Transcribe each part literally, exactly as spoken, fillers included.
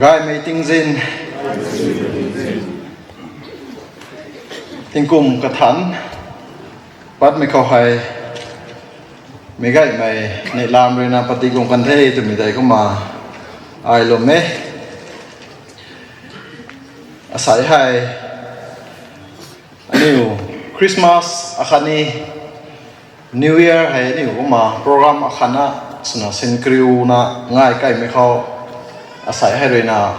Gaymei tingzin, tingkum kathanc patmei khou hei, meic gaymei neihlam ruina padik guang kan the twmei tei kumna ai lwm e. Asei hei aniu Christmas akhatni New Year hei aniu kumna program akhatna swna sinkriuna ngai kaimei khou, asei hei ruina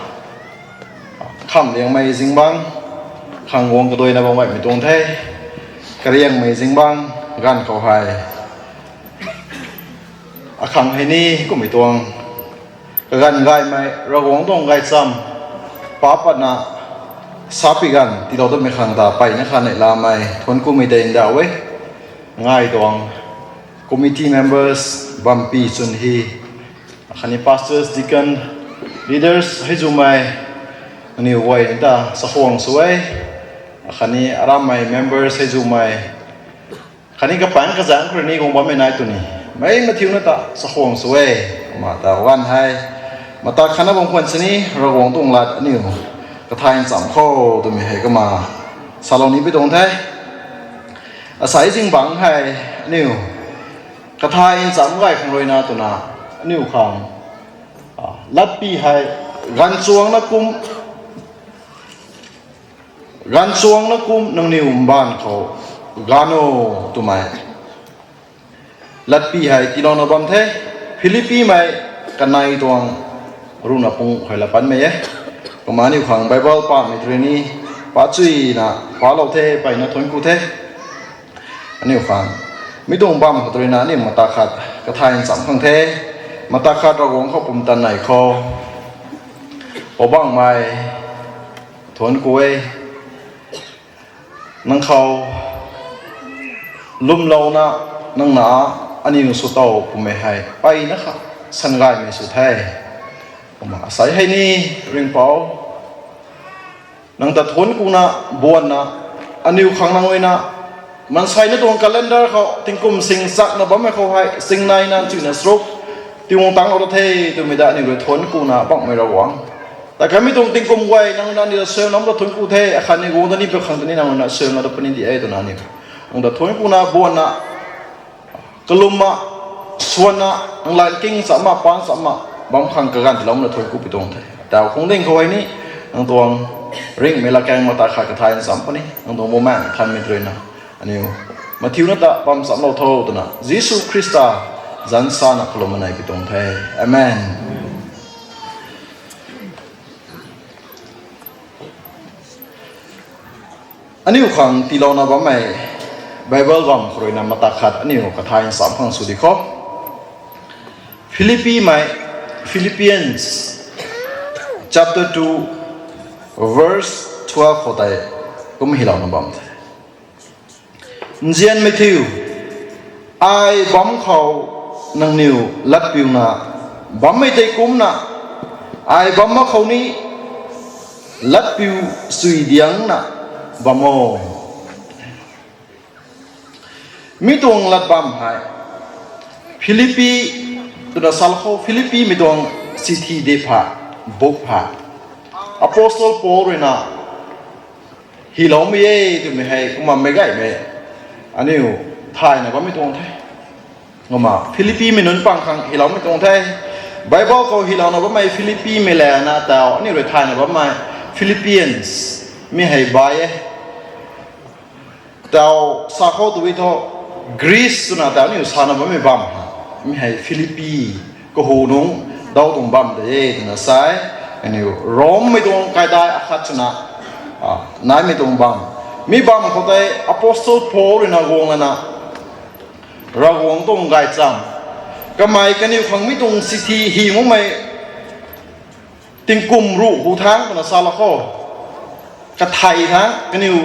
khamhliangmei zingbangc khang guang kaduaina bam gaymei tuang the. Kariangmei zingbangc ganv khou hei akhang hei ni kummei tuang kaganv gaymei Ravguangc tuang gaychamv pa patna sa pi ganv tiilou datmei khang ta mpeyna kha neihlamei thuanc kumei tei ndauh e. Ngai tuang committee members bampi chwn hi, akhatni pastors, deacon, leaders hei zumei aniu guay ta chakhwang sw e. Akhatni arammei members hei zumei khatni kapangc kazaengc khou rui ni guang bammei nai tw ni, meic mathiuna ta chakhwang sw e. Kumna ta ganv hei mata khatna bam khwan sini Ravguangc tuang lat aniu kathay nchamc khou twmei hei kumna salou ni pi tuang the. Asei zingbangc hei aniu kathay nchamc gay khang ruina twna aniu khang latpi hei ganvchuangna kum, ganvchuangna kum nangniw mbaanv khou ganv o twmei latpi hei tiilouna bam the. Philippimei kanei tuang ruhna pung khou la patmei e. Kumna aniu khang Bible pamei tw rui ni pa chuyna palou the, mpeyna thuanc ku the. Aniu khang mi tuang bam khou tw ruina aniu mata khat kathay nchamc khang the. Mata khat Ravguangc khou pumtan nei khou Poubauhmei, thuanc ku e. Nang khou lwmlouna nang na aniu sw tow pumei hei mpeyna kha sangaymei sw the. Kumna asei hei ni Ringhpouc, nang ta thuanc kuna buanna aniu khang nang ruina manseina tuang calendar khou tingkum sing chakna bammei khou hei singneina chuina sruk tiiguang tangclou ta the twmei ta aniu rui thuanc kuna bammei Ravguangc, ta kanmei tuang tingkum guay nang ruina aniu ta suaihiamlou ta thuanc ku the. Akhatni guang ta ni pa khang ta ni nang ruina suaihiamlou ta puni di e twna aniu nang ta thuanc kuna buanna kalumna swanna nang lat king chamna paan chamna bam khang kaganv tiiloumei na thuanc ku pi tuang the. Tau khung ding khou hei ni nang tuang ringhmei latkaeng mata khat kathay nchamc puni, nang tuang Bumaengh Nthanmei tw ruina aniu mathiuna ta bam chamclou tho twna Jisu Khrista zanc sana kalumna nei pi tuang the. Amen. Aniu khang tiilouna bammei Bible bam khou ruina mata khat aniu kathay nchamc khang sw di khou. Philippimei, Philippians chapter two, verse twelve khou tei kum hilouna bam the. Nzianmei thiu, ai bam khou nangniw latpiuna bammei tei kumcna, ai bam mak khou ni latpiu sui diangna bam o. Mi tuang lat bam hei Philippi twna salou khou, Philippimei tuang chithi de pha, book pha, Apostle Paul ruina hiloumei e twmei hei kumna meic gaymei aniu thayna bammei tuang the. Kumna Philippimei nunc pang khang hiloumei tuang the. Bible khou hilouna bammei Philippimei lana tau aniu rui thayna bammei Philippians mi hei bai e. Tau sa khou tw e thu, Greece twna tau aniu sana bammei bam mi hei Philippi kahu nungc dau tuang bam de e twna sa e. Aniu Rommei tuang kaidai akhat swna naimei tuang bam, mi bam khou tei Apostle Paul ruina guang lana Ravguangc tuang gaychamv, kamei kaniw khang mi tuang chithi hi makmei tingkum ruh hu thangc twna salou khou, kathei thangc kaniw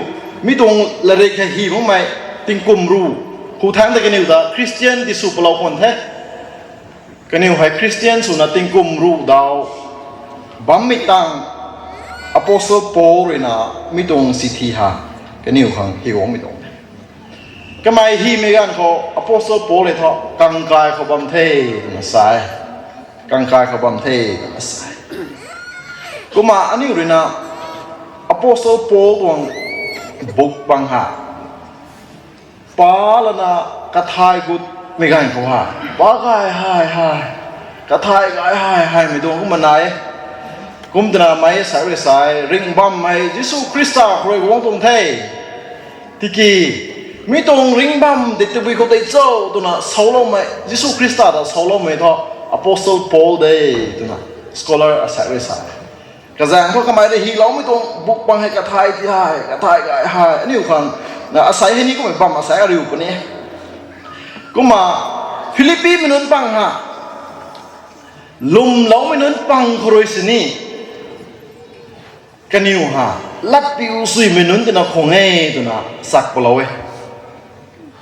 mi tuang latrik hei hi makmei tingkum ruh hu thangc tei kaniw ta Christian ti sw palou khwan the. Kaniw hei Christian swna tingkum ruh dau bammei tang Apostle Paul ruina mi tuang chithi ha kaniw khang hi guangmei tuang the. Kamei himei ganv khou Apostle Paul e thu kangkai khou bam the twna sa e. Kangkai khou bam the twna sa e. Kumna aniu ruina Apostle Paul tuang book pang ha, pa lana kathay gutmei ganv khou ha, pa gay hei hei, kathay gay hei heimei tuang kumna nai e. Kum twna mei sa rui sa e, ringh bammei Jisu Khrista khou rui guang tuang the. Tiki mi tuang ringh bam tei tabui khou tei cho twna saloumei, Jisu Khrista ta saloumei thu Apostle Paul de twna scholar asei rui sa e. Kazaeng thu kamei rui hyloumei tuang book pang hei kathay ti hei, kathay gay hei, aniu khang na asei hei ni kummei bam asei ariu puni. Kumna Philippimei nunc pang ha, lwmloumei nunc pang khou rui sini kaniw ha latpiu suimei nunc twna khang e twna sak palou e.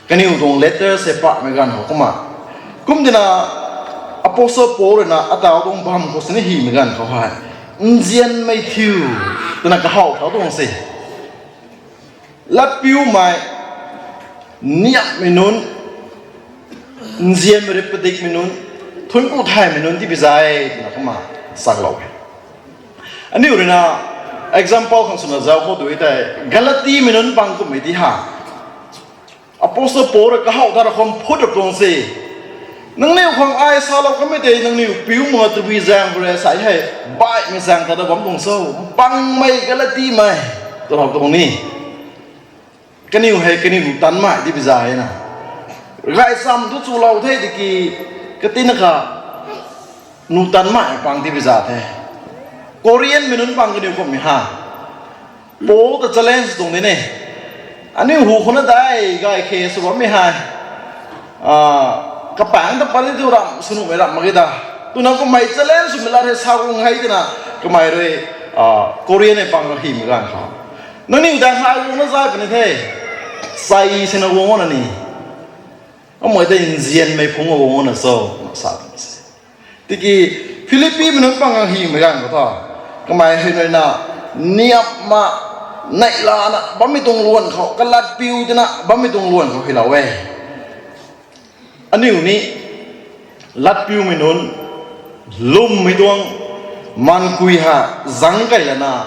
Kaniw tuang letter se pahmei ganv khou kumna, kum twna Apostle Paul ruina ataw tuang bam khou sini hymei ganv khou hei, nzianmei thiu twna kahaw thau tuang se, latpiumei, niamhmei nunc, nzianmei rui padikmei nunc, thuanc ku thaymei nunc tibi zay twna kumna saklou e. Aniu ruina example khang swna zauc khou tu tei, Galatimei nunc pang kummei ti ha, Apostle Paul rui kahaw ta ra kham phut rap tuang se, nangniw khang ai salou kamei tei nangniw piu mak tabui zaeng khou rui sa hei, baihmei zaeng ta da bam tuang cho, pangmei Galatimei, twlou tuang ni. Kaniw hei kaniw nuh tanmei tibi zay na, gaychamv thu chulou the tiki, katina kha nuh tanmei pang tibi za the. Corinthmei nunc pang kaniw kummei ha, Paul ta challenge tuang di ne, aniu hu khou na dai gay khe sw bammei hei, kapaengc ta pat ni tu ramh sw nuhmei ramh mak ge da, twna kummei challenge swmei lat hei sa guang hei twna, kamei rui Corinthmei pang hymei ganv khou, nangniw daeng hei guangna zay puni the, sai sina guang na ni, amei tei nzianmei phungc guang na cho, sa tuang se. Tiki Philippimei nunc pang hymei ganv khou thu, kamei hei ruina niamhna, neihlana bammei tuang luan khou, kalatpiu tina bammei tuang luan khou hylou e. Aniu ni latpiumei nunc, lwmmei tuang, mankui ha, zangc kei lana,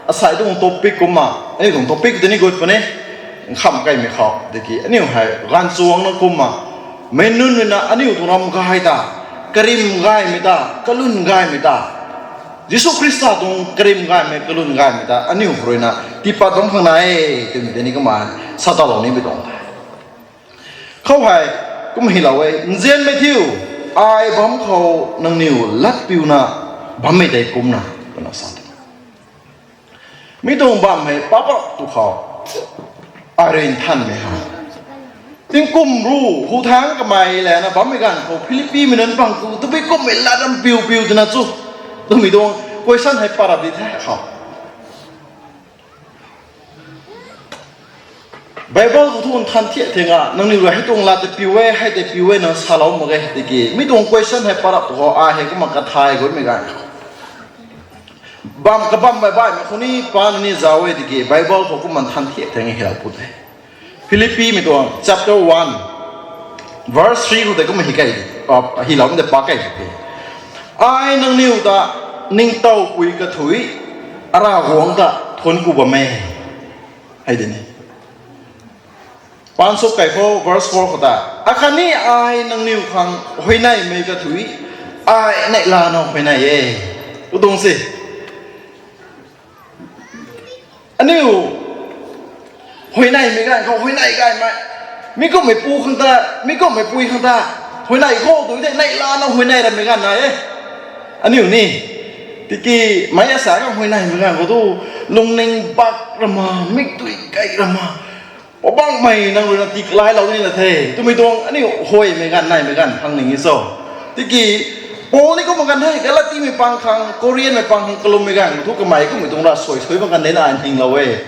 asei tuang topic kumna, aniu tuang topic tei ni gut puni, nkham keymei khou tiki aniu hei ganvchuangna kumna, meic nunc ruina aniu tuang ram gay ta, karim gaymei ta, kalwn gaymei ta, Jisu Khrista tuang karim gaymei, kalwn gaymei ta aniu khou ruina tiipat bam khang nai e twmei tei ni kumna sa talou nimei tuang the. Khou hei, kum hylou e, nzianmei thiu, ai bam khou nangniw latpiuna bammei tei kumna, kumna sa te. Mi tuang bam hei pa pa tu khou, ai rui nthanmei ha, tingkum ru hu thangc kamei lana bammei ganv khou Philippimei nunc bang tu tabui kummei lat ram piu piu twna chu, twmei tuang question hei pat rap di the khou, Bible khou thu nthan thiak theng a, nangniw rui hei tuang lat tei piu e, hei tei piu e na salou mak ge tiki, mi tuang question hei pat rap tu khou ai hei kumna kathay gutmei ganv khou, bam kabammei baihmei khou ni pa na ni zauc e tiki, Bible khou kumna nthan thiak theng hylou pu the. Philippimei tuang chapter one, verse three khou tei kumna hi kei, hylou tei pa kei the. Ai nangniw ta ningtowpui kathuic, Ravguangc ta thuanc ku bam e, hei di ni. Paan suk kei khou verse four khou ta, akhatni ai nangniw khang huayneymei kathuic, ai neihlana huayney e, tu tuang se. Aniu huayneymei ganv khou huayney gaymei, mi kumhmei pu khang ta, mi kumhmei pui khang ta huayney khou tu tei neihlana huayney rammei ganv nai e. Aniu ni tiki meic asa khang huayneymei ganv khou tu lungning bak rama, mikdui kei rama, Poubauhmei nang ruina tii kalailou nina the twmei tuang aniu huaymei ganv, neymei ganv khang ning e cho. Tiki Paul ni kumna ganv the, Galatimei pang khang, Corinthmei pang khang kalummei ganv thu kamei kummei tuang ra suai suai bam ganv de na nhinglou e.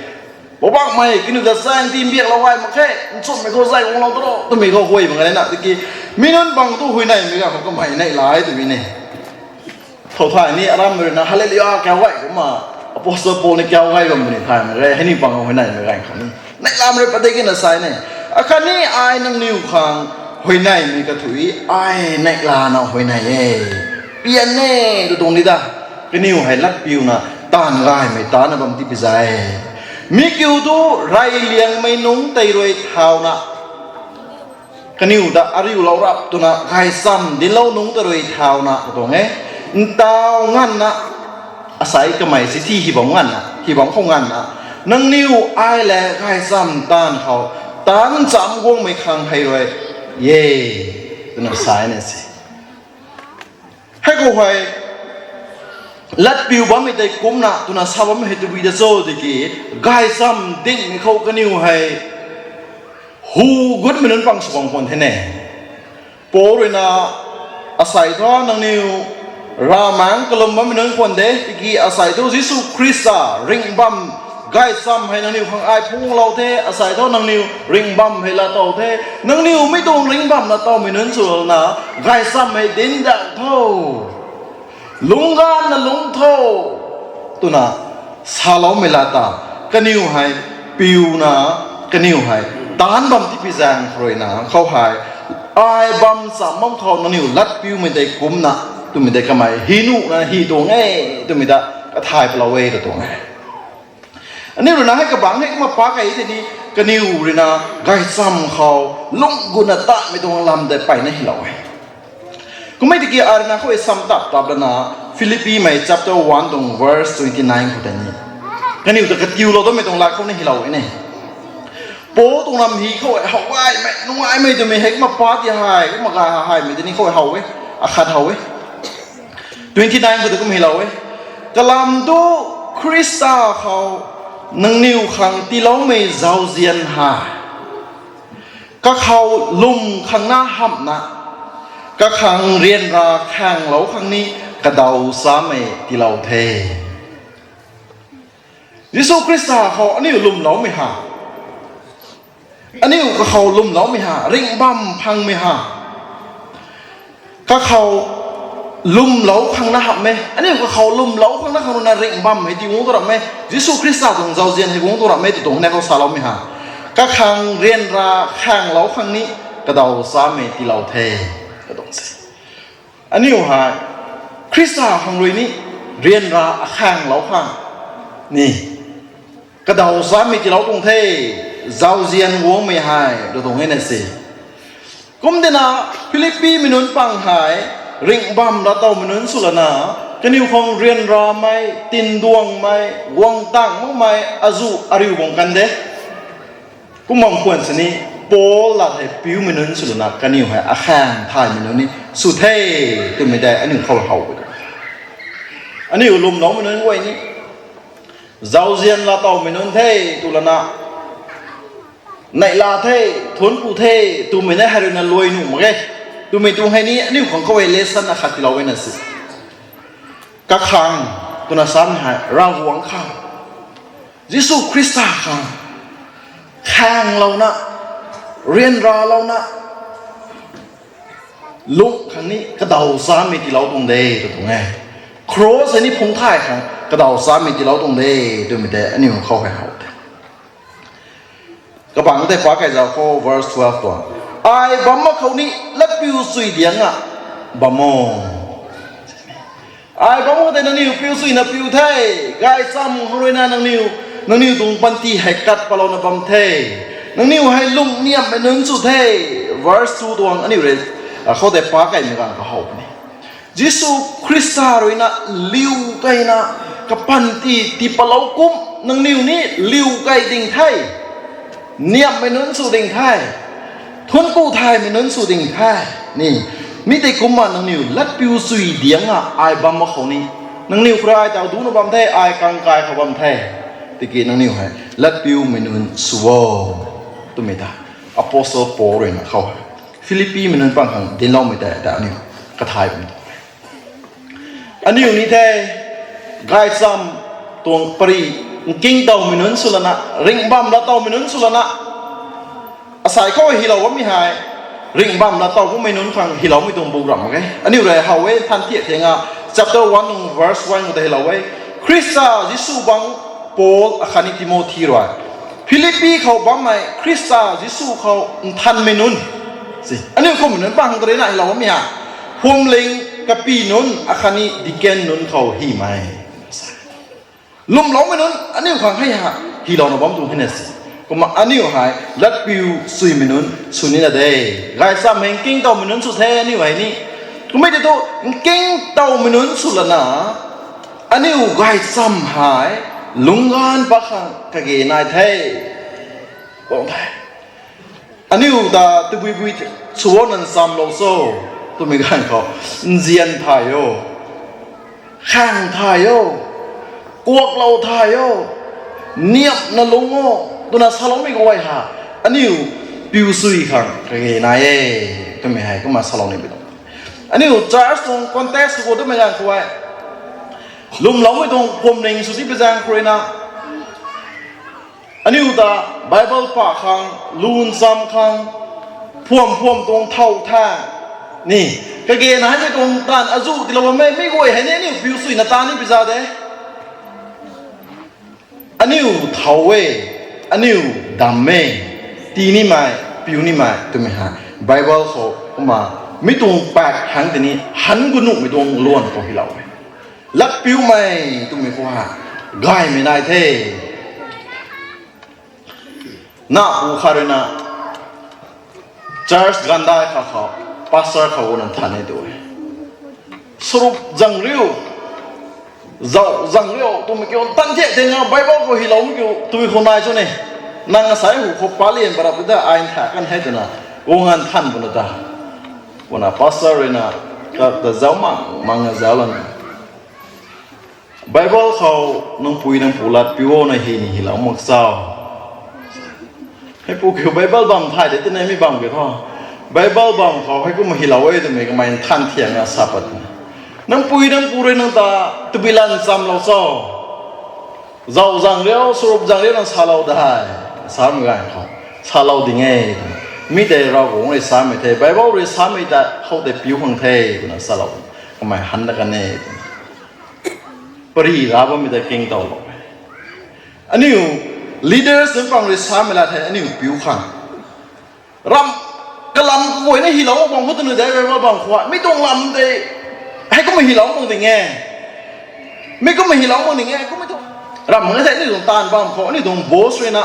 Poubauhmei kaniw ta chaeng tii mbiaklou gay mak khe, nchumhmei khou zay guanglou tu ro twmei khou huay bam ganv de na. Tiki mi nunc bang tu huayneymei ganv khou kamei neihla e twmei ni. Thow thay ni aram ruina Hallelujah kiu gay kumna, Apostle Paul ni kiu gay bam ni thaymei re, hei ni pang huayneymei ganv khou ni neihlamei rui padik na sa e ne. Akhatni ai nangniw khang huayneymei kathuic, ai neihlana huayney e. Pian e, tu tuang di da. Kaniw hei latpiuna taanv gaymei taanna bam tipi zay. Mi kiu tu reyliangmei nungc tei rui thauna kaniw ta ariulou rap twna gaychamv dinclou nungc tei rui thauna katuang e. Ntaw nganvna, asei kamei si thi hi bam nganvna, hi bam khou nganvna, nangniw ai le gaychamv taanv khou taanc chamv guangmei khang hei rui e, twna sa na se. Hei khou hei latpiu bammei tei kumcna twna sa bammei hei tabui ta cho tiki, gaychamv dinmei khou kaniw hei hu gutmei nunc pang sw bam khwan the ne. Paul rui na, asei thu nangniw ravmaengc kalum bammei nunc khwan de, tiki asei thu Jisu Khrista ringh bam gaychamv hei nangniw khang ai phungclou the, asei thu nangniw ringh bam hei laatow the, nangniw mi tuang ringh bam laatowmei nunc swna gaychamv hei dinc dat tho, lungc ganvna lungc tho, twna saloumei lat ta, kaniw hei piuna, kaniw hei taanc bam tipi zaeng khou rui na khou hei, ai bam cham bam khou nangniw latpiumei tei kumcna twmei tei kamei hi nuhna hi tuang e, twmei ta kathay palou e ta tuang e. Aniu rui na hei kabangc hei kumna pac key tei ni, kaniw rui na gaychamv khou lungc gutna tatmei tuang lam tei peyna hylou e. Kummei tiki ai rui na khou e sam tap tap lana, Philippimei chapter one tuang verse twenty nine khou tei ni, kaniw ta katiulou dammei tuang lat khou ni hylou e ne. Paul tuang lam hi khou e how gaymei, nungaimei twmei hei kumna pac ti hei kumna gay haymei tei ni khou e how e, akhat how e. Twenty nine khou tei kum hylou e. Kalam tu Khrista khou nangniw khang tiiloumei zauzian hei kakhou lwm khang na hamhna, kakhang ryanra khaenglou khang ni kadaw chamei tiilou the. Jisu Khrista khou aniu lwmloumei ha, aniu kakhou lwmloumei ha, ringh bam phangmei ha, kakhou lwmlou khang na hamh e, aniu kakhou lwmlou khang na khang rui na ringh bam hei ti guang tu ramh e, Jisu Khrista tuang zauzian hei guang tu ramh e tw tuang hei na khou saloumei ha, kakhang ryanra khaenglou khang ni kadaw chamei tiilou the, katuang se. Aniu hei Khrista khang rui ni ryanra akhaenglou khang ni kadaw chamei tiilou tuang the, zauzian guangmei hei tw tuang e na se. Kum dina, Philippimei nunc pang hei ringh bam laatowmei nunc sw lana, kaniw khang ryanramei, tinduangmei, guang tang makmei, azuh ariu bang kan de. Kum bam khwan sini, Paul lat hei piumei nunc sw lana kaniw hei akhaeng thaymei nunc ni sw the, twmei tei aniu khou how e. Aniu lwmloumei nunc guay ni zauzian laatowmei nunc the tw lana, neihla the, thuanc ku the, twmei na hei rui na luai nuh mak ge. Twmei tuang hei ni aniu khang khou hei lesson akhat tiilou e na se. Kakhang, twna samei hei Ravguangc khang, Jisu Khrista khang khaenglouna, ryanralouna lungc khang ni kadaw chamei tiilou tuang de tw tuang e. Cross hei ni phungc thay khang kadaw chamei tiilou tuang de, twmei tei aniu khou hei how the. Kabangc tei pac key zau khou verse twelve tuang, ai bam mak khou ni latpiu chui diangna bam o. Ai bam khou tei nangniw piu chuina piu the, gaychamv khou rui na nangniw, nangniw tuang panty hei kat patlouna bam the. Nangniw hei lungh niamhmei nunc sw the. Verse two tuang aniu rui, a, khou tei pac keymei ganv khou how puni. Jisu Khrista rui na liu keyna kapanty tii patlou kum nangniw ni liu key ding the. Niamhmei nunc sw ding the. Thuanc ku thaymei nunc sw ding the. Ni, mi tei kumna nangniw latpiu chui diangna ai bam mak khou ni, nangniw khou rui ai taw ducna bam the, ai kangkai khou bam the. Tiki nangniw hei latpiumei nunc sw o, twmei ta Apostle Paul rui na khou hei Philippimei nunc pang khang dincloumei tei ta aniu kathay bam tu. Aniu ni the, gaychamv tuang pary, nkingtowmei nunc sw lana, ringh bam laatowmei nunc sw lana, asei khou hylou bammei hei ringh bam laatow bammei nunc khang hyloumei tuang buk ramh mak e. Aniu rui how e, Nthan Thiak Theng a chapter one tuang verse one khou tei hylou e. Khrista Jisu bang Paul akhatni Timothy rui Philippi khou bammei Khrista Jisu khou nthanmei nunc, si, aniu kummei nunc pang khang ta rui na hylou bammei hei, phuamling kapy nunc akhatni deacon nunc khou hymei Lwmloumei nunc aniu khang hei ha, hylouna bam tuang hei na se. Kumna aniu hei latpiu suimei nunc sw nina de. Gaychamv hei nkingtowmei nunc sw the aniu hei ni. Kummei tei thu nkingtowmei nunc sw lana, aniu gaychamv hei lungc ganv pat khang kage nai the. Tuang the. Aniu ta tabui bui sw o, nang nchamlou cho twmei ganv khou, nzian thay o, khang thay o, kuaklou thay o, niamna lungc o, twna saloumei guay ha, aniu piu sui khang kage nai e, twmei hei kumna salou ni pi tuang. Aniu church tuang context khou twmei ganv khou e, lwmloumei tuang phuamling sw ti pi zaeng khou rui na, aniu ta Bible pa khang, lun cham khang, phuam phuam tuang thow tha ni, kage naimei tuang taanv azuh tiilou bammei, mi guay hei ni aniu piu suina taan ni pi za de. Aniu thow e, aniu dam e, tii nimei, piu nimei twmei hei Bible khou kumna, mi tuang pak hang tini han gu nuhmei tuang luan khou hylou e. Latpiumei twmei khou ha, gaymei nai the. Na pu khat rui na church gandai khat khou, pastor khou na than e tu e. Sarup zang riu, zauh zang riu twmei kiu tan the, tei na Bible khou hyloumei kiu twmei khou nai cho ni. Nang asai hu khou palian parap ta ai ntha kan hei twna, guang an than puna ta. Puna pastor rui na, kata zauh mang mang na zauc lana, Bible khou nang pui nang pu latpiu o na hei ni hylou mak cho? Hei pu kiu Bible bam thay de twna mi bam kiu tho. Bible bam khou hei kumna hylou e twmei kamei nthan thiangna sa pat. Nang pui nang pu rui nang ta tabui lan nchamlou cho? Zauh zang riu, sarup zang riu nang salou dai. Samei ganv khou, salou ding e. Mi tei Ravguangc rui samei the, Bible rui samei ta khou tei piu khang the, twna salou. Kamei han da kan e. Pari ra bammei ta kingtowlou e. Aniu leaders nunc pang rui samei lat hei aniu piu khang. Ram, kalam kaguayna hylou bam khou twna de, Bible bam khou mi tuang lam tei, hei kumna hylou bam ding e. Mi kumna hylou bam ding e, kumna tu. Ram nge thei aniu tuang taanv bam khou, aniu tuang boss rui na,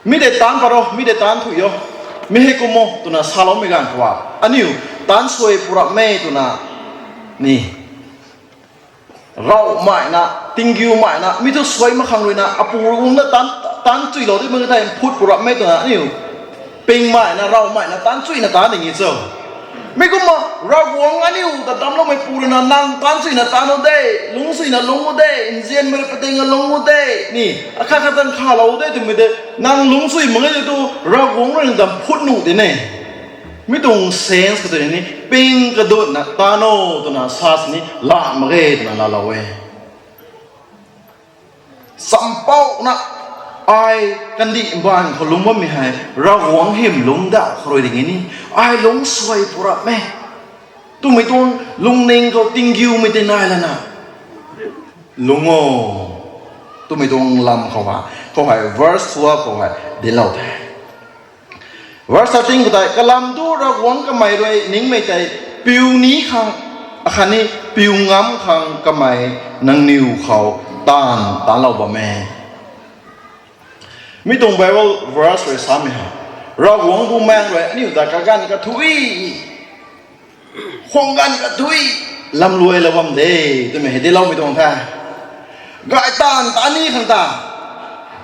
mi tei taanc pat ro, mi tei taanc thuy o, mi hei kum o twna saloumei ganv khou, aniu taanc suai purapmei twna ni, ravmaina, tinggiumaina, mi thu suai mak khang rui na, apu rui guangna taanc, taanc chuilou di mak thei phut purapmei twna aniu pingmaina, ravmaina taanc chuina taanc ding e cho. Mi kumna, Ravguangc aniu ta damcloumei pu rui na, nang taanc chuina taanc o de, lungc chuina lungc o de, nzianmei rui pating a lungc o de, ni, akhat khat tan khalou de twmei de, nang lungc chui mak ge tu, Ravguangc rui na dam phut nuh di ne. Mi tuang sense khou tei ni, ping kadutna taanc o twna sa sini, laa mak ge twna laalou e. Champouna, ai kandih mbaanv khou lungc bammei hei, Ravguangc hym lungc da khou rui ding e ni, ai lungc suai purapmei twmei tuang lungning khou tinggiumei tei nai lana, lungc o twmei tuang lam khou ha, khou hei verse twelve khou hei dinclou the. Verse thirteen khou tei, kalam tu Ravguangc kamei rui ningmei tei piu ni khang, akhatni piu ngam khang kamei nangniw khou taanv taanclou bam e. Mi tuang Bible verse rui samei ha, Ravguangc Bumaengh rui aniu ta kaganv kathuic, khwang ganv kathuic lamluailou bam de twmei hei dincloumei tuang the. Gay taanv taan ni khang ta,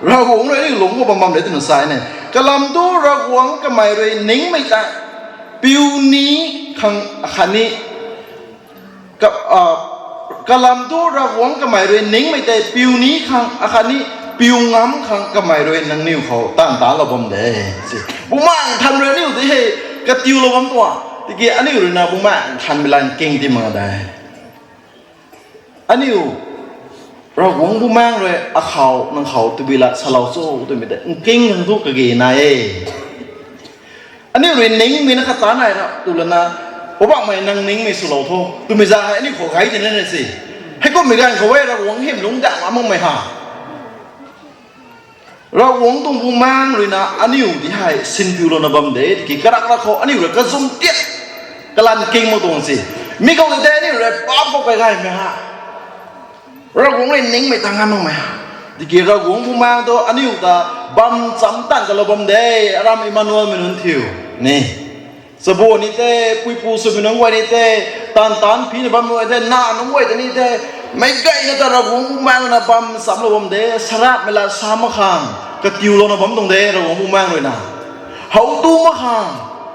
Ravguangc rui aniu lungc khou bam bam de twna sa e ne. Kalam tu Ravguangc kamei rui ningmei tei piu ni khang akhatni, ka, a, kalam tu Ravguangc kamei rui ningmei tei piu ni khang akhatni piu ngam khang kamei rui nangniw khou taanv taanclou bam de. Si, Bumaengh Nthan rui aniu tei hei katiulou bam tuang. Tiki aniu rui na Bumaengh Nthanmei lat king ti mak de. Aniu, Ravguangc Bumaengh rui akhou nang khou tabui lat salou cho twmei tei nking khang thu kage nai e. Aniu rui ningmei na khat ta nai ra tu lana, Poubauhmei nang ningmei swlou tho twmei za hei aniu khou gay tina na si. Heikumhmei ganv khou e Ravguangc hym lungc da makmei ha. Ravguangc tuang Bumaengh rui na aniu tei hei sinpiulouna bam de, tiki karak ra khou aniu rui kazum tiat, kalan king mak tuang si. Mi khou tei aniu rui paap khou kai gaymei ha. Ravguangc rui ningmei ta ngam makmei. Tiki Ravguangc Bumaengh tu aniu ta bam cham taanv kalou bam de, aram Emmanuelmei nunc thiu ni. Chabu ni tei, puipu swmei nunc guay ni tei, taanv taanc phina bam nunc guay tei, na nunc guay tei ni tei, meic gayna ta Ravguangc Bumaengh na bam chamlou bam de, saratmei lat sa mak khang, katiulouna bam tuang de, Ravguangc Bumaengh rui na. How tu mak khang,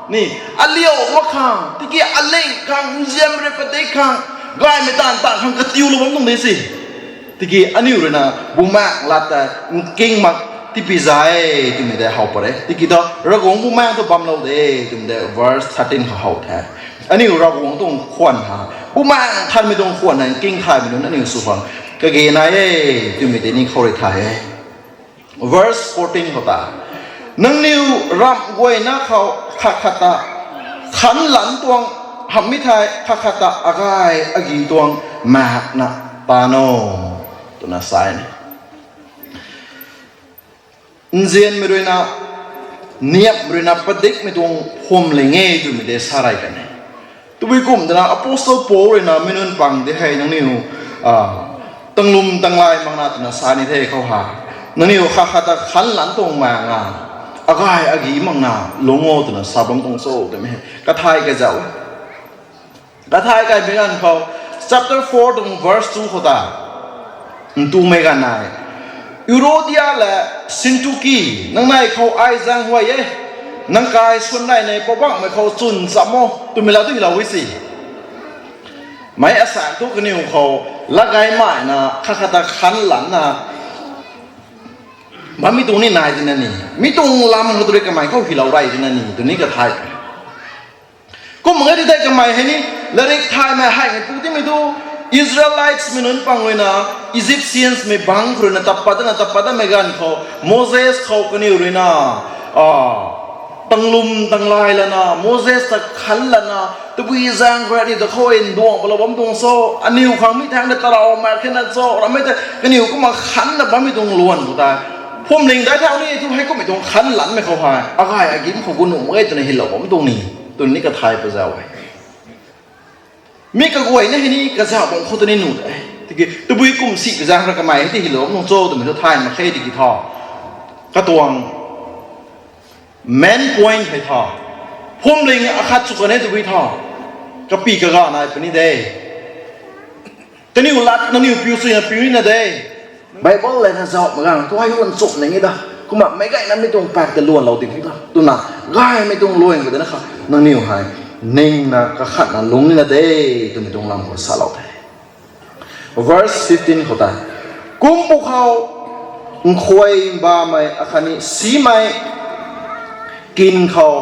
ni, aliu mak khang, tiki aling khang, nzianmei rui padik khang, gaymei taanv taanc khang katiulou bam tuang de si. Tiki aniu rui na Bumaengh lat ta nking mak tipi zay twmei de how pat e. Tiki ta Ravguangc Bumaengh tu bamlou de twmei de verse thirteen khou how the. Aniu Ravguangc tuang khwan ha, Bumaengh Nthanmei tuang khwan ha nking thaymei nunc aniu sw khang kage nai e twmei tei ni khou rui thay e. Verse fourteen khou ta, nangniw ramh guayna khou khat khat ta khanlan tuang hamhmei thei khat khat ta agay agi tuang maekna taan o, twna sa e. Nzianmei rui na, niamhmei rui na padikmei tuang phuamling e twmei de sa rey kan e. Tabui kum twna Apostle Paul rui na mi nunc pang de hei nangniw tanglum tanglay makna twna sa ni the khou ha. Nangniw khat khat ta khanlan tuang maekna, agay agi makna lungc o twna sa bam tuang cho twmei hei kathay kazauh e. Kathay kaimei ganv khou, chapter four tuang verse two khou ta ntumei ganv nai, Euodia le Sintuki, nang nei khou ai zaeng huay e, nang kai swn nei nei Poubauhmei khou chwn cham o twmei lat tu hilou e si. Meic asaekc thu kaniw khou latgay maina khat khat ta khanlanna bammei tuang ni nai tina ni, mi tuang lam khou tu rui kamei khou hilou rey tina ni twni kathay. Kum e ti tei kamei hei ni, latrik thaymei heimei pu timei tu, Israelitesmei nunc pang rui na, Egyptiansmei bangc khou rui na tat pat dana tat pat datmei ganv khou Moses khou kaniw rui na tanglum tanglay lana, Moses ta khanlana, tabui zaeng khou aniu ta khou nduang palou bam tuang cho, aniu khang mi thangc ta tarou mak khena cho ramei ta kaniw kumna khanna bammei tuang luan khou tei, phuamling dai thau ni thu heikummei tuang khanlanmei khou hei agay agim khou gu nuh mak e twna hilou bam tuang ni, twni kathay pazauh e. Mi kaguayna hei ni kazauh bam khou tu ni nuh de. Tiki tabui kum si kazaeng ra kamei hei ti hilou bam tuang cho twmei thu thay mak khe tiki tho. Katuang main point hei tho, phuamling akhat sw kan e tabui tho, kapy kaga nai puni de. Kaniw lat nangniw piu suina piu nina de. Bible lana zauhmei ganv thu hei hun nchumh ning e da. Kumna meic gayna mi tuang pak ta luanlou ding e da twna, gaymei tuang luan khou dana kha nangniw hei ningna kakhatna lungc nina de twmei tuang lam khou salou the. Verse fifteen khou ta, kum pwkhou nkhuay mbamei akhatni simei kin khou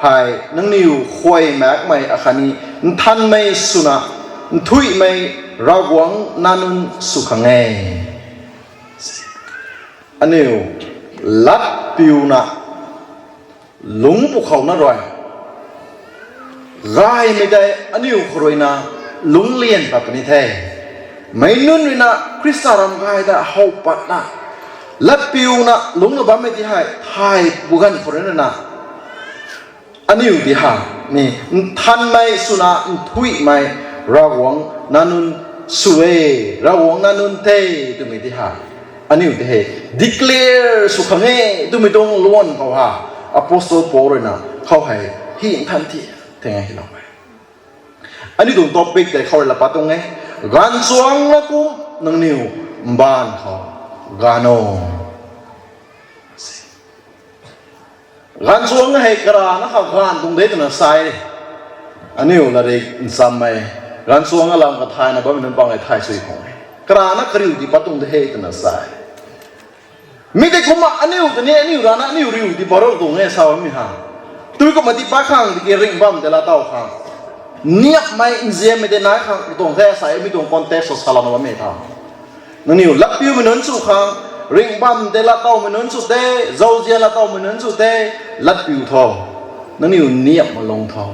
hei nangniw khuay maekmei akhatni nthanmei swna nthuihmei Ravguangc nac nunc sw khang e. Aniu latpiuna lungc pwkhouna rui gaymei tei aniu khou rui na lungclian pat puni the. Meic nunc rui na Khrista ram gay ta how patna latpiuna lungcna bammei ti hei thay pu ganv khou rui na aniu ti ha ni nthanmei swna nthuihmei Ravguangc nac nunc sw e, Ravguangc nac nunc the twmei ti ha aniu ti hei declare sw khang e twmei tuang luan khou ha Apostle Paul rui na khou hei hi nthan ti theng e hilou e. Aniu tuang topic tei khou rui la pat tuang e, gaanvchuangna kum nangniw mbaanv khou gaanv o. Gaanvchuang hei karana kha gaanv tuang de twna sa e. Aniu latrik nchammei gaanvchuang lam kha thayna bammei nunc pang hei thay sui khang e. Karana kariu ti pat tuang de he twna sa e. Mi tei kumna aniu tei ni aniu rana aniu riu ti pat rou tuang e sa bammei ha. Tui kumna ti pat khang tiki ringh bam tei laa tow khang, niapmei nzianmei tei nai khang tuang the sa e, mi tuang context khou salouna bammei tha. Nangniw latpiumei nunc sw khang, ringh bam tei laa towmei nunc sw the, zauzian laa towmei nunc sw the, latpiu tho. Nangniw niap malung tho.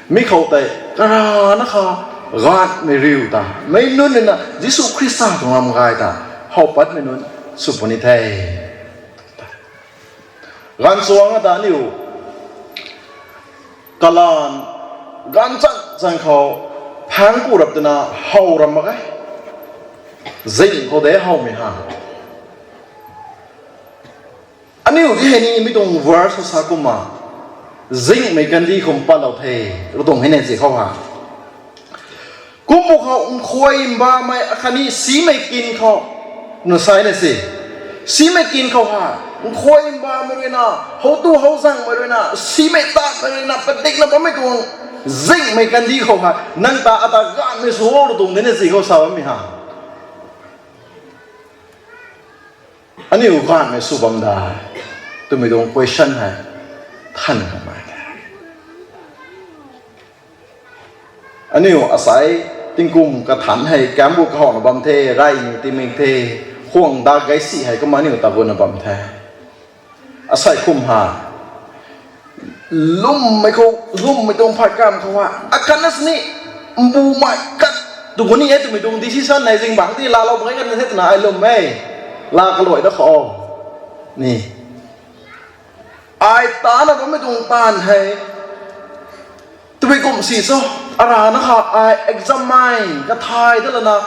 Mi khou tei karana kha gaanvmei riu ta meic nunc rui na Jisu Khrista tuang lam gay ta how patmei nunc sw puni the. Gaanvchuang ta aniu kalan gaanvchan chan khou phaeng ku rap twna how ram mak e. Zing khou de howmei ha. Aniu di hei ni mi tuang verse sa kumna, zingmei kandih khou patlou the, rui tuang hei ne zi khou ha. Kumbu khou nkhuay mbamei akhatni simei kin khou, na sai na se. Simei kin khou ha, nkhuay mbamei rui na, how tu how zangmei rui na, simei tatmei rui na, padikna bammei tuang, zingmei kandih khou ha, nang ta ata gaanvmei sw o rui tuang de na zi khou sa bammei ha. Aniu gaanvmei sw bam da, twmei tuang question hei, than kamei the. Aniu asai tingkum kathan hei, kambu kahowna bam the, rey ni timik the, khwang da gaisi hei kumna aniu ta guna bam the. Asei kum ha, lwmmei khou, lwmmei tuang phay kam khou ha, akhatna sini, mbumei kat, tu guni e twmei tuang decision nei zing bang di laalou bang e kan the twna ai lwm e, laa kaluai da khou, ni. Ai tana bammei tuang taanv hei, twmei kum si cho, arana kha ai examine, kathay da lana,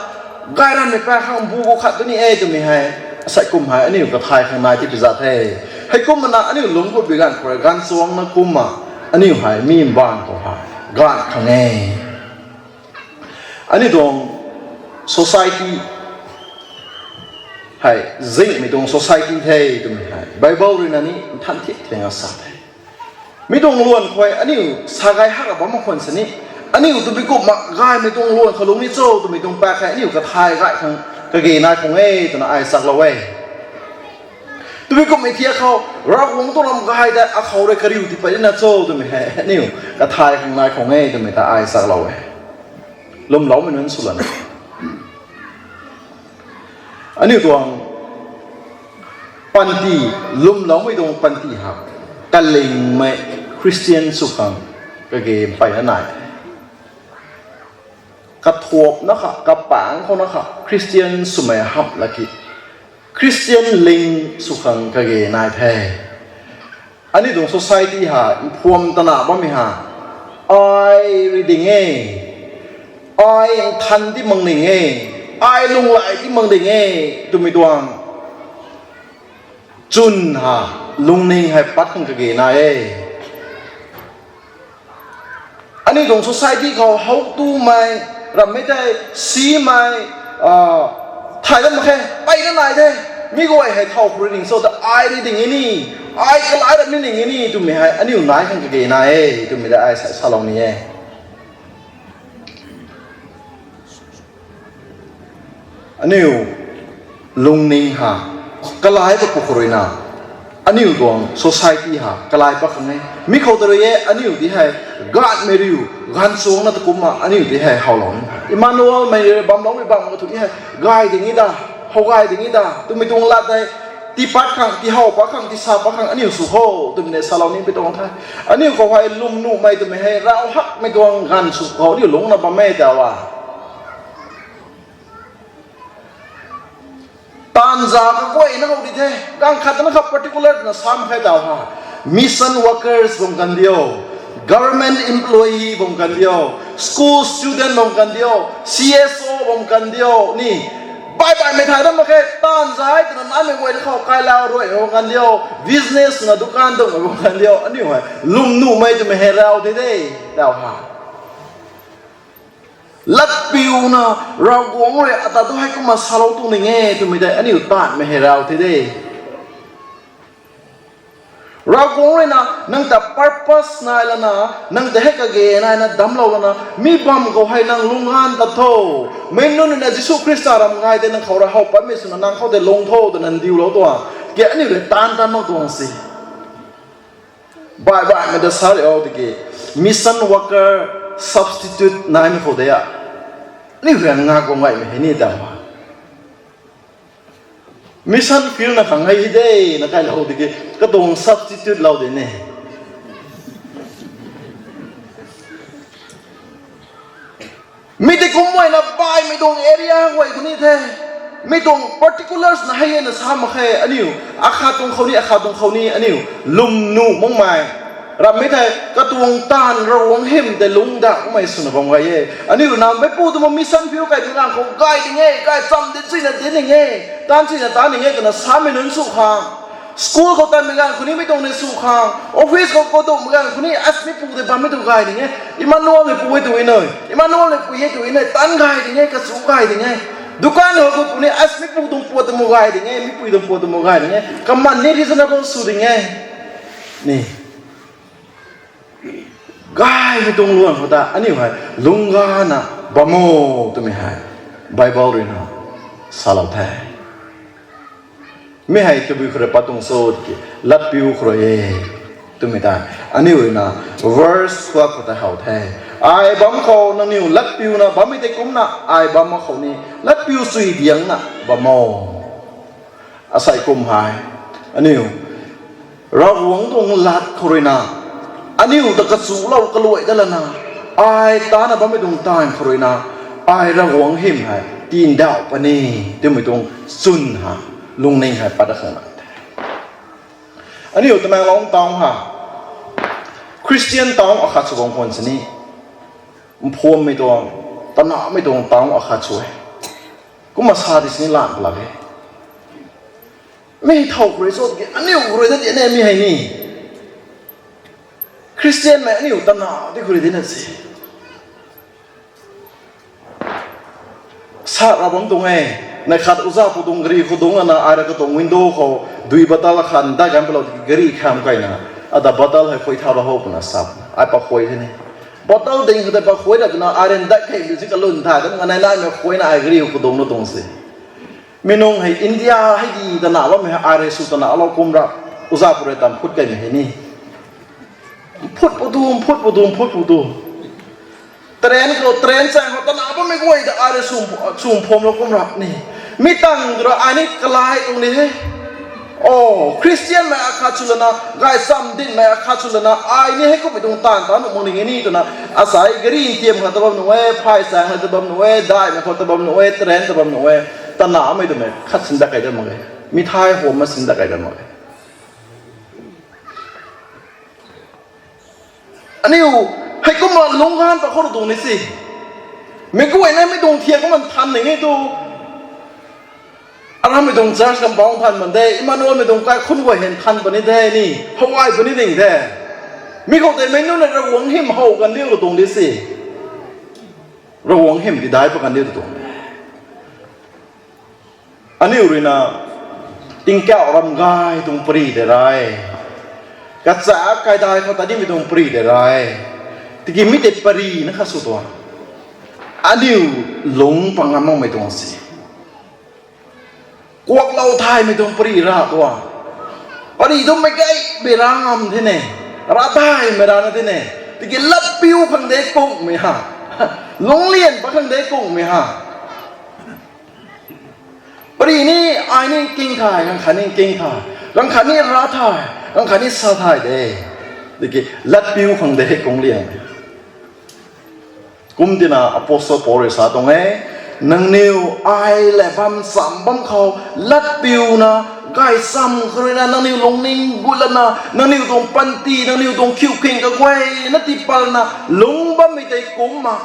gay ranmei pa khang bu khou khat tu ni e twmei hei, asei kum hei, aniu kathay khang nai ti pizat the. Heikumna aniu lungc khou bi ganv khou rui, gaanchuangna kumna, aniu hei, mi mbaanv khou hei, gaanv khang e. Aniu tuang society hei, zingmei tuang society the twmei hei, Bible rui na ni nthan thik theng a sa the. Mi tuang luan khou hei, aniu sa gay hak a bam khwan sini, aniu twbi kumna gaymei tuang luan khou lung ni cho twmei tuang pak hei, aniu kathay gay khang kage nai khang e twna ai chaklou e. Twbi kumhmei thiak khou, Ravguangc tuang lam gay tei akhou rui kariu ti pat na cho twmei hei, aniu kathay khang nai khang e twmei ta ai chaklou e. Lwmloumei nunc sw lana, aniu tuang panty, lwmloumei tuang panty ha, kalingmei Christian sw khang kage mpeyna nai the. Kathuapna kha, kapaengc khouna kha, Christian swmei hamh laki, Christian ling sw khang kage nai the. Aniu tuang society ha, mphuam tana bammei ha, ai rui ding e, ai nthan ti mak ning e, ai lunghlaic ti mak ding e, twmei tuang chwn ha, lungning hei pat khang kage nai e. Aniu tuang society khou how tumei, rammei tei, simei, thay dat mak khe, peyna nai the, mi guay hei thow khou rui ding cho ta ai rui ding e ni, ai kalai ram ni ning e ni twmei hei, aniu nai khang kage nai e twmei ta ai sa, salou ni e. Aniu lungning ha, kalai pa pu khou rui na, aniu tuang society ha, kalai pa khang e. Mi khou ta rui e, aniu di hei, gaanvmei riu, gaanchuangna ta kumna, aniu di hei, howlou ni. Emmanuel mei rui bamloumei bam khou thu di hei, gay ding e da, how gay ding e da, twmei tuang lat tei, tiipat khang, tiihow pat khang, tisa pat khang, aniu sw kho, twmei ne salou ni pi tuang the. Aniu khou hei lwmnuhmei twmei hei, ravhakmei tuang ganv sw khou, aniu lungcna bam e ta a. Taanv za kaguayna how di the, ganv khat na kha particular twna sam khe ta ha. Mission workers bam kan diu, government employee bam kan diu, school student bam kan diu, C S O bam kan diu ni. Baih baihmei thay dat mak khe, taanv zai twna naimei guayna khou kailau ruai bam kan diu, business na dukan dungmei bam kan diu, aniu hei lwmnuhmei twmei hei raw di de, tau ha. Latpiuna, Ravguangc rui ata tu hei kumna salou tuang ning e twmei tei aniu taanvmei hei raw the de. Ravguangc rui na nang ta purpose nai lana, nang ta hei kage nai na damclou lana, mi bam khou hei nang lunghan tat tho. Meic nunc rui na Jisu Khrista ram ngai tei nang khou rui how patmei swna nang khou tei lung tho twna ndiulou tuang. Ke aniu rui taanv tan mak tuang si. Baih baihmei ta sa ri o tiki, mission worker substitute naimei khou de a. Aniu rui ngak guang gaymei hei ni ta. Mission field na khang hei hi de, na kailou tiki, katuang substitute lou de ne. Mi tei kumhmei na baihmei tuang area guay khou ni the. Mi tuang particulars na hei na sa mak khe aniu. Akhat tuang khou ni, akhat tuang khou ni aniu. Lwmnuh makmei. Rammei thei katuang taanv Ravguangc hym tei lungc da kummei swna bam gay e. Aniu rui na meipu tuang mission field kaimei ganv khou gay ding e, gaychamv dinc suina dinc ning e, taanv suina taanv ning e twna samei nunc sw khang, school khou tanmei ganv khou ni mi tuang ni sw khang, office khou khou duhmei ganv khou ni as meipu tei bammei tu gay ding e. Emmanuel ni pu e tu e nai, Emmanuel ni pui e tu e nai, taanv gay ding e, kachu gay ding e. Dukan khou khou pu ni as meipu tuang puat ta mu gay ding e, meipui tuang puat ta mu gay ding e. Kaman ni reasonable sw ding e. Ni gaymei tuang luan khou ta aniu hei lungc gana bam o twmei hei Bible rui na salou the. Mi hei tabui khou rui pat tuang cho tiki, latpiu khou rui e twmei ta aniu rui na verse twelve khou ta how the. Ai bam khou nangniw latpiuna bammei tei kumcna ai bam khou ni latpiu chui diangna bam o. Asei kum hei aniu Ravguangc tuang lat khou rui na aniu ta kachulou kaluai dat lana, ai tana bammei tuang taanv khou rui na ai Ravguangc hym hei tindauh puni twmei tuang chwn ha lungning hei pat da khang na the. Aniu Tamenglong town ha Christian town akhat sw bam khwan sini, mphuammei tuang, tanahmei tuang town akhat sw e. Kumna sa di sini lan palak e. Mi thow khou rui cho tiki aniu khou rui ta ti ne mi hei ni, Christian mei aniu tana di khou rui di na si. Sa ra bam tuang e. Neih khat uza pu tuang gari khou dungc lana ai rui katuang window khou dui bottle akhat dat kan palou tiki gari kham kaina, ata bottle hei khuay thau ra ho puna sa, ai pakhuay the ni. Bottle ding khou tei pakhuay ra twna ai rui dat kei zi kalun thay dam kanei naimei khuayna ai gari khou dungc na tuang se. Mi nung hei India hei di tana bammei hei ai rui sw tana lou kum ra, uza pu rui tan phut kaimei hei ni. Phut pu tu, phut pu tu, phut pu tu. Train khou, train chaeng khou tana bammei guay ta ai rui sw, sw phwamlou kum ra ni. Mi tang tu ra ai ni kalai tuang ni he. O, Christian mei akhat sw lana, gaychamv dincmei akhat sw lana, ai ni hei kummei tuang taanv ta nuh mak ning e ni twna, asei gari ntiam khat ta bam nuh e, phay chaeng khat ta bam nuh e, daihmei khou ta bam nuh e, train ta bam nuh e, tanahmei twmei khat sin dat kei dat mak e. Mi thai huam ma sin dat kei dat mak e. Aniu hei kumna lungc ganv pat khou rui tuang ni si. Meic guayna mei tuang thiak kumna nthan ning e tu. Arammei tuang church compound than pan de, Emmanuelmei tuang kaikhunc guay hei nthan puni de ni, how ai puni ding the. Mi khou tei meic nunc na Ravguangc hym how kan diu rui tuang di si. Ravguangc hym ti dai pat kan diu rui tuang. Aniu rui na tingkauh ram gay tuang pari de rai. Kacha kaidai khou ta dimei tuang pari de rai. Tiki mi tei pari na kha sw tuang. Aniu lungc pang ngam makmei tuang si. Kuaklou thaymei tuang pari ra tuang. Pari tu meic gay mei ra ngam the ne. Ra thaymei ra na the ne. Tiki latpiu khang de kungmei ha. Lungclian pat khang de kungmei ha. Pari ni, ai ni king thay, ganv khat ni king thay, ganv khat ni ra thay, ganv khat ni sa thay de. Tiki latpiu khang de kung liang. Kum tina Apostle Paul rui sa tuang e, nangniw ai le bam cham bam khou latpiuna, gaychamv khou rui na nangniw lungning gut lana, nangniw tuang panty, nangniw tuang khiukhing kaguayna tiipatna lungc bammei tei kumcna,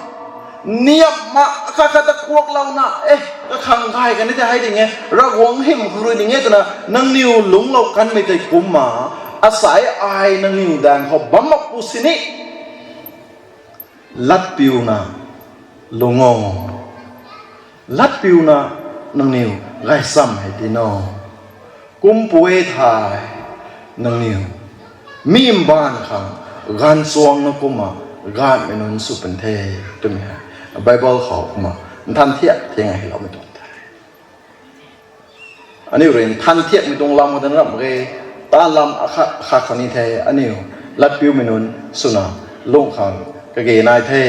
niamna akhat khat ta kuaklouna, e, kakhang gay kan ni tei hei ding e, Ravguangc hym khang rui ding e twna nangniw lungclou kanmei tei kumcna, asei ai nangniw daeng khou bam mak pu sini, latpiuna lungc o. Latpiuna nangniw gaychamv hei dinc o. Kum pu e thei, nangniw mi mbaanv khang gaanvchuangna kumna gaanvmei nunc sw pun the, twmei hei Bible khou kumna nthan thiak thiak hei loumei tuang the. Aniu rui nthan thiakmei tuang lam khou ta ramh mak ge, ta lam akhat, akhat khou ni the, aniu latpiumei nunc swna lungh khang kage nai the.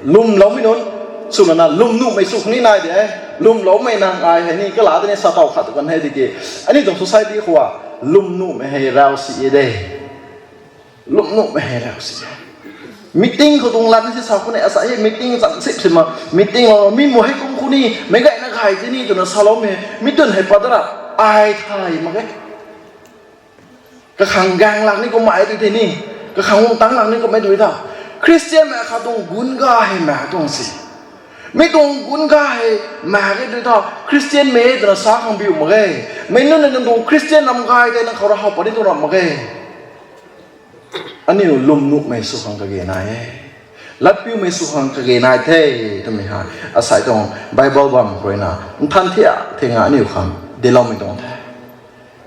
Lwmloumei nunc swna na lwmnuhmei sw khang ni nai de. Lwmloumei nang ai hei ni kala tei ni sa tow khat tu kan hei di ki, aniu tuang society khou a lwmnuhmei hei rau si e de. Lwmnuhmei hei rau si e. Meeting khou tuang lat ni si sa khou ni, asa hei meeting chang sip si ma, meeting lou mi mu hei kum khou ni, meic gayna gay tei ni twna saloumei, mi twn hei pat da ra, ai thay mak e. Kakhang gaeng lak ni kumna ai tei tei ni. Kakhang guang tang lang ni kummei tui tha. Khristianmei khat tuang gunc ga hei mak tuang si. Mi tuang gunc ga hei mak ge tui tha. Khristianmei twna sa khang biu mak ge. Mei nunc na nang tuang Khristian ram gay tei nang khou ra how pat ni tuang ram mak ge. Aniu lwmnuhmei sw khang kage nai e. Latpiumei sw khang kage nai the, twmei hei asei tuang Bible bam khou ruina nthan thiak theng a aniu khang dincloumei tuang the.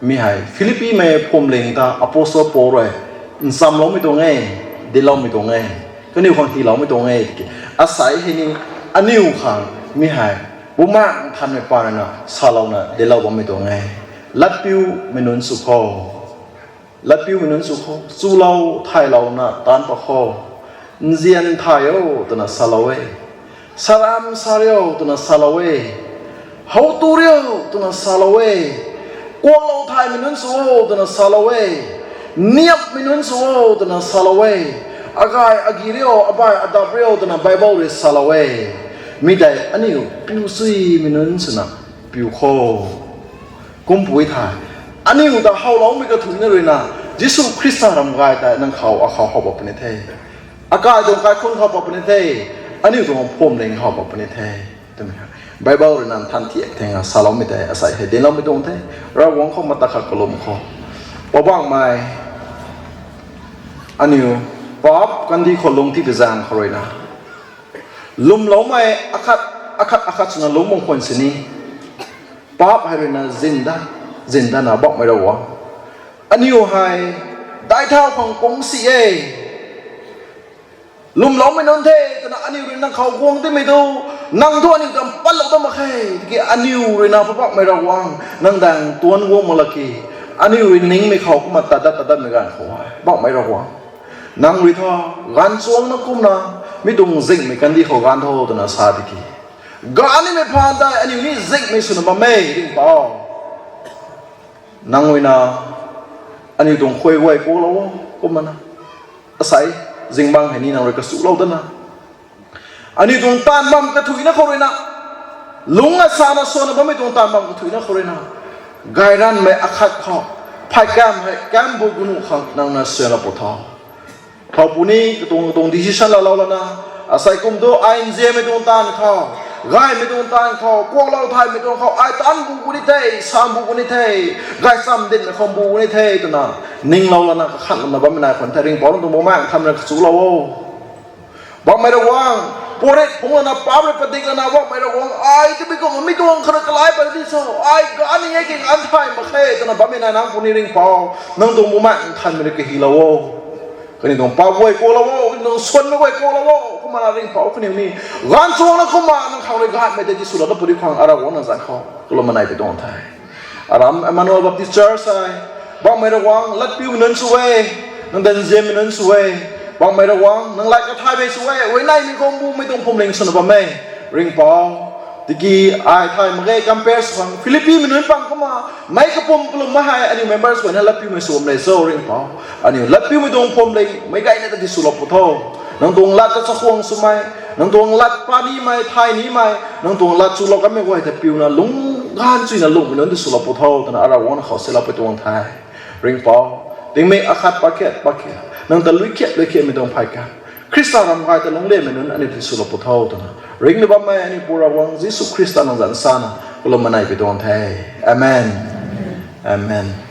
Mi hei Philippimei phuamling ta Apostle Paul rui nchamloumei tuang e, dincloumei tuang e, kaniw khang hyloumei tuang e. Asei hei ni aniu khang mi hei Bumaengh Nthanmei pa ruina salouna dinclou bammei tuang e. Latpiumei nunc sw kho. Latpiumei nunc sw kho. Chulou thaylouna taanc pat kho. Nzian thay o twna salou e. Saram sa rio twna salou e. How tu rio twna salou e. Kuaklou thaymei nunc sw o twna salou e. Niapmei nunc sw o twna salou e. Agay agi rio, abai adap rio twna Bible rui salou e. Mi tei aniu piu suimei nunc swna piu kho. Kumpui the. Aniu ta howloumei kathuicna ruina Jisu Khrista ram gay tei nang khou akhou how pat puni the. Akai tuang kaikhunc khou pat puni the. Aniu tuang phuamling khou pat puni the, twmei Bible ruina nthan thiak theng a saloumei tei asei hei dincloumei tuang the. Ravguangc khou mata khat kalum khou, Poubauhmei, aniu paap kandih khou lungc tipui zaeng khou ruina lwmloumei akhat akhat akhat swna lungc bam khwan sini, paap hei ruina zin dat, zin datna Poubauhmei Ravguangc, aniu hei daic thau khang kumc si e. Lwmloumei nunc the twna aniu rui nang khou guang timei tu, nang thu aniu ta patlou dat mak khe. Tiki aniu ruina Poubauhmei Ravguangc nang daeng tuanc guang mak laki, aniu rui ningmei khou kumna tat dat tat datmei ganv khou e Poubauhmei Ravguangc, nang rui thu gaanchuangcna kumna mi tuang zingmei kandih khou gaanc tho twna sa tiki, gaanv nimei phaan tei aniu ni zingmei swna bam e Ringhpouc. Nang ruina aniu tuang khuay guay kuaklou o, kumna asei zingbangc hei ni nang rui kasulou datna, aniu tuang taanv bam kathuicna khou ruina, lungc asana swna bammei tuang taanv bam kathuicna khou ruina, gayranmei akhat khou phey kam hei kambu gunu khang nang na swanlou pw tho. Thow puni katuang katuang decision laalou lana, asei kum tu ai nzianmei tuang taanv khou, gaymei tuang taanv khou, kuaklou thaymei tuang khou ai taanv bu puni the, sam bu puni the, gaychamv dinmei khou bu puni the twna ninglou lana kakhanlouna bammei nai khwan the. Ringhpouc, nang tuang Bumaengh Nthanmei rui kachulou o. Poubauhmei Ravguangc, puarit phungc lana paap rui padik lana, Poubauhmei Ravguangc, ai tabui kumna mi tuang khou rui kalai pat di cho, ai gaanv ni e ki gaanv thay mak khe twna bammei nai nang puni Ringhpouc, nang tuang Bumaengh Nthanmei rui kahilou o. Kaniw tuang paap guay kuaklou o, kaniw tuang swanmei guay kuaklou o. Kumna Ringhpouc, kaniw ni gaanchuangcna kumna nang khang rui gaymei tei tiswlou dat puni khang Ravguangc nang zanc khou kalum manei pi tuang the. Aram Emmanuel Baptist Church hei, Poubauhmei Ravguangc, latpiumei nunc sw e, nang ta nzianmei nunc sw e. Poubauhmei Ravguangc, nang lat kathaymei sw e, huayneymei khou mbumei tuang phuamling swna bam e Ringhpouc. Tiki ai thay mak ge, compare sw khang Philippimei nunc pang kumna, meic kapwm kalum mak hei aniu members guayna latpiumei sw bam le cho Ringhpouc. Aniu latpiumei tuang phuamling meic gayna ta tiswlou pw tho. Nang tuang lat ta chakhwang swmei, nang tuang lat pa nimei, thay nimei, nang tuang lat chulou kanmei guay ta piuna lungc gaanv chuyna lungmei nunc tiswlou pw tho twna Ravguangc nang khou silou pi tuang the. Ringhpouc, tingmik akhat pakhat pakhat nang ta lui khiat lui khiatmei tuang phey kan, Khrista ram gay ta lungcliangmei nunc aniu tiswlou pw tho twna ringcna bammei aniu Pu Ravguangc Jisu Khrista nang zanc sana kalum manei pi tuang the. Amen. Amen.